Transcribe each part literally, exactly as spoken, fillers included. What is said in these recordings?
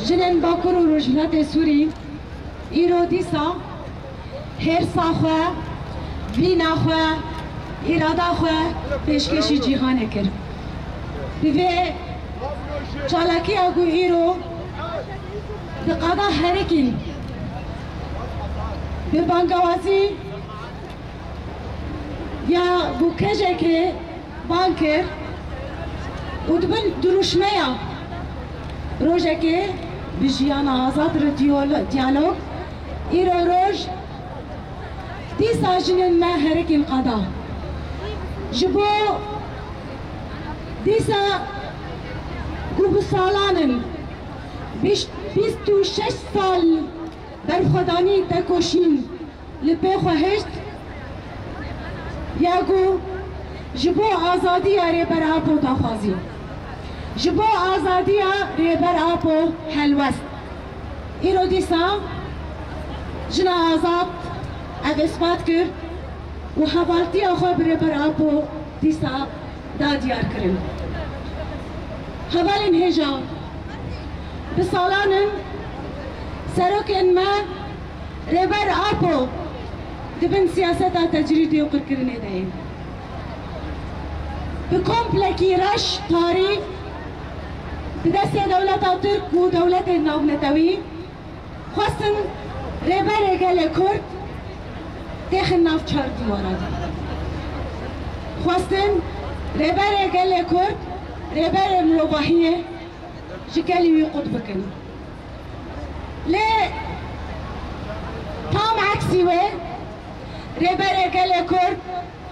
Jinên Bakur û Rojhilatê Sûrî îro dîsa hêrsa xwe, vîna xwe, îrada xwe pêşkêşî cîhanê kir. Bi vê çalakiya ku îro di qada herikî bi bangewazî ya ku kejekê bang kir û di bin dirûşmeya rojekê bi jiyana azad re diyalo-, diyalog, îro roj dîsa jinên me herikîn qada. Ji bo dîsa ku bi salan in, bîst, bîst û şeş sal berxwedanî tekoşîn li pê xwe hişt, ya ku ji bo azadiya Rêber Apo daxwazî, ji bo azadiya Rêber Apo helwest. Îro dîsa jina azad ev îspat kir û hevaltiya xwe bi Rêber Apo dîsa da diyar kirin. Hevalên hêja, bi salan in serokên me Rêber Apo di bin siyaseta tecrîdê û qirkirinê de ye. Bi komplekî reş tarî di destê dewleta Tirk û dewletên navnetewî xwestin Rêberê Gelê Kurd têxin nav çar dîwara de. Xwestin Rêberê Gelê Kurd, Rêberê mirovahiyê ji gelî wî qut bikin. Lê tam eksî wê, Rêberê Gelê Kurd,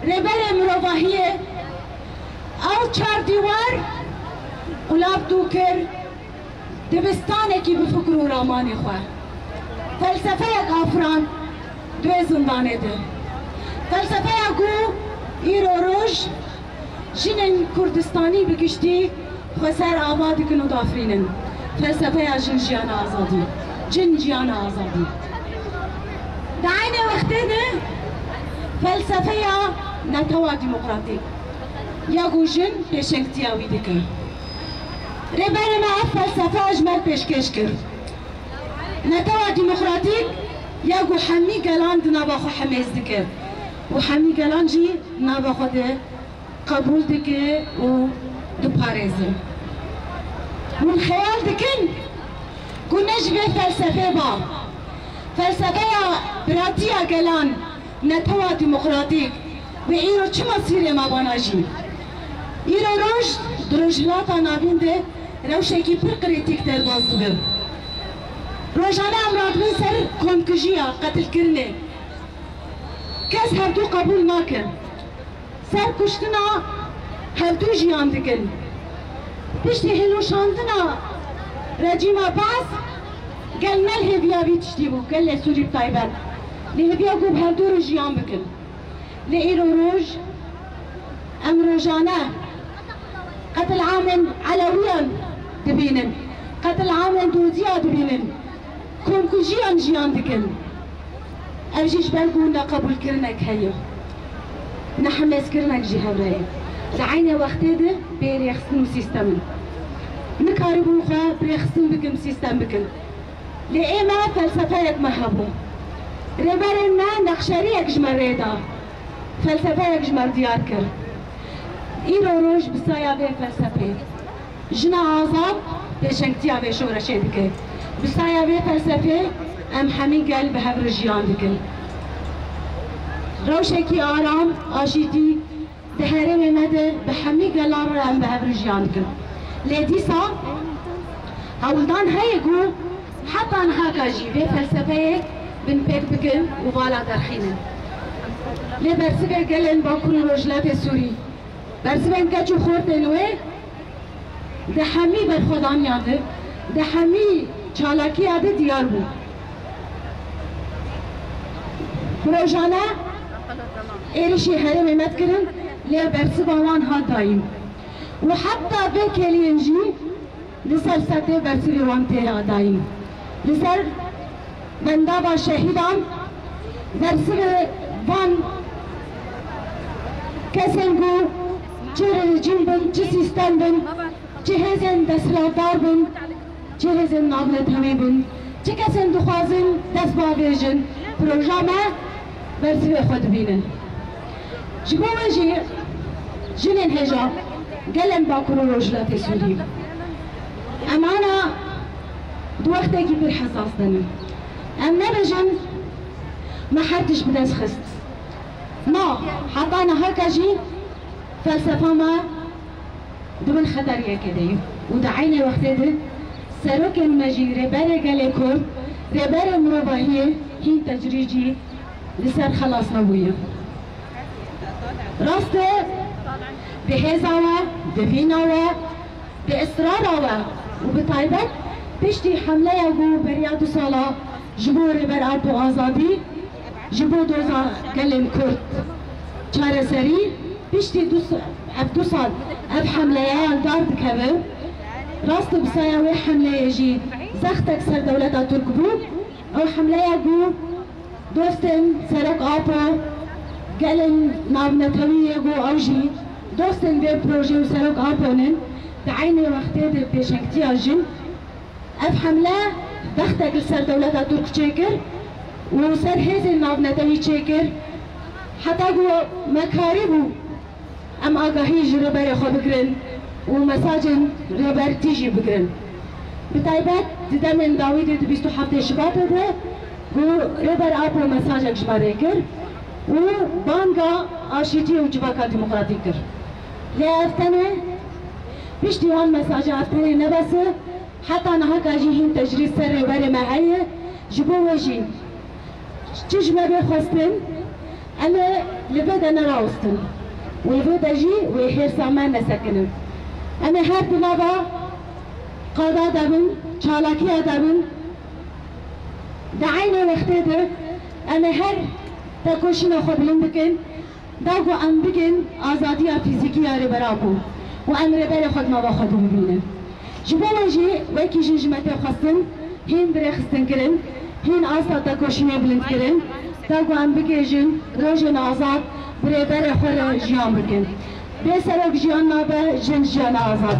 Rêberê mirovahiyê ew çar dîwar qulap dû kir dibistanekî bi fikr û ramanê xwe. Felsefeyek afirand di wê zindanê de. Felsefeya ku îro roj jinên Kurdistanî bi giştî xweser ava dikin û dafirînin. Felsefeya jin jiyana azadî. Jin jiyana azadî. Di eynê wextê de felsefeya netewa demokratîk ya ku jin pêşengtiya wî dike. Rêberê me ev felsefe ji me pêşkêş kir. Netewa demokratîk ya ku hemî gelan di nava xwe hemêz dike û hemî gelan jî nava xwe de qebûl dike û diparêze. Hûn xeyal dikin ku ne ji vê felsefê ba, felsefeya biratiya gelan, netewa demokratîk bi îro çi mesîrê me vana jî? Îro roj di Rojhilata Navîn de rewşekî pir krîtîk derbas dibe. Rojane em radibin ser komkujiya, qetilkirinê. Kes hevdû qebûl nake. Ser kuştina hevdû jiyan dikin. Piştî hilweşandina rejîma Baas, gel ne li hêviya vî tiştî bû, gelê Sûrî bi taybet. Li hêviya ku bi hevdû re jiyan bikin. Lê îro roj em rojane qetil'amên Elewiyan dibînin, qetil'amên Doziya dibînin. Komkujiyan jiyan dikin. Ev jî ji ber ku neqebûlkirinek heye. Nehemêzkirinek jî hev re ye. Di eynê wextê de bê rêxistin û sîstem in. Nikaribûn xwe bi rêxistin bikin, bi sîstem bikin. Lê ê me felsefeyek me hebû. Rêberên me nexşeriyek ji me rê da. Felsefeyek ji me diyar kir. Îro roj bi saya vê felsefê. Jina azad pêşengtiya vê şoreşê dike. Bi saya vê felsefê em hemî gel bi hev re jiyan dikin. Rewşekî aram, aşîtî di herêmê me de bi hemî gelan re em bi hev re jiyan dikin. Lê dîsa hewldan heye ku heta nihaka jî vê felsefeyê binpêk bikin û vala derxînin. Lê bersivê gelên Bakur û Rojhilatê Sûrî, bersivên keç û xortên wê, di hemî berxwedaniyan de, di hemî çalakiya de diyar bû. Rojane êrişî herêmê me dikirin, lê bersiva wan hat dayîn. Û heta vê kêliyên jî li ser sedê bersivê wan tê hat dayîn. Li ser bendava şehîdan bersivê van kesên ku çi rejîm bin, çi sîstem bin, çi hêzên desthilatdar bin, çi hêzên navnetewî bin, çi kesên dixwazin dest bavêjin, proja me bersivê xwe dibînin. Ji bo we jî jinên hêja gelên Bakur û Rojhilatê Sûrî, em ana di wextekî pir hesas de ne. Em nebêjin me her tişt bi dest xist. Na, heta nihaka jî felsefa me di bin xeteriyeke de ye û di eynê wextê de serokên me jî, rêberê gelê Kurd, rêberê mirovahiyê hîn tecrîd jî li ser xelas nebûye. Rast e, bi hêza we, bi vîna we, bi israra we û bi taybet piştî hemleya ku beriya du sala ji bo Rêber Apo azadî, ji bo doza gelên Kurd çareserî, piştî du s-, ev du sal ev hemleya dar dikeve. Rast e, bi saya wê hemleyê jî zextek ser dewleta Tirk bû. Ew hemleya ku dostên Serok Apo, gelên navnetewî yê ku ew jî dostên vê projê û Serok Apo nin, di eynê wextê de pêşengtiya jin, ev hemle zextek li ser dewleta Tirk çêkir û ser hêzên navnetewî çêkir. Heta ku me karîbû em agahî ji rêberê xwe bigirin û mesajên rêbertî jî bigirin. Bi taybet di demên dawî de, di bîst û heftê Şibatê de ku Rêber Apo mesajek ji me rê kir û banga aşîtiyê û civaka demokratîk kir. Lê ev tenê piştî wan mesaja ev tenê nebese, heta nihaka jî hîn tecrîd ser rêberê me heye. Ji bo we jî çi ji me bê xwestin, em ê li vê de nerawestin. Wê vê de jî wê hêrsa me nesekinin. Em ê her di nava qada de bin, çalakiya de bin. Di eynê wextê de em ê her tekoşîna xwe bilind bikin. Da ku em bigin azadiya fîzîkî ya Rêber Apo û em rêberê xwe di nava xwe de bibînin. Ji bo we jî wekî jin ji me tê xwestin, hîn bi rêxistin kirin, hîn asta tekoşînê bilind kirin, da ku em bigihêjin rojên azad, bi rêberê xwe re jiyan bikin. Bê serok jiyan nabe, jin jiyana azad.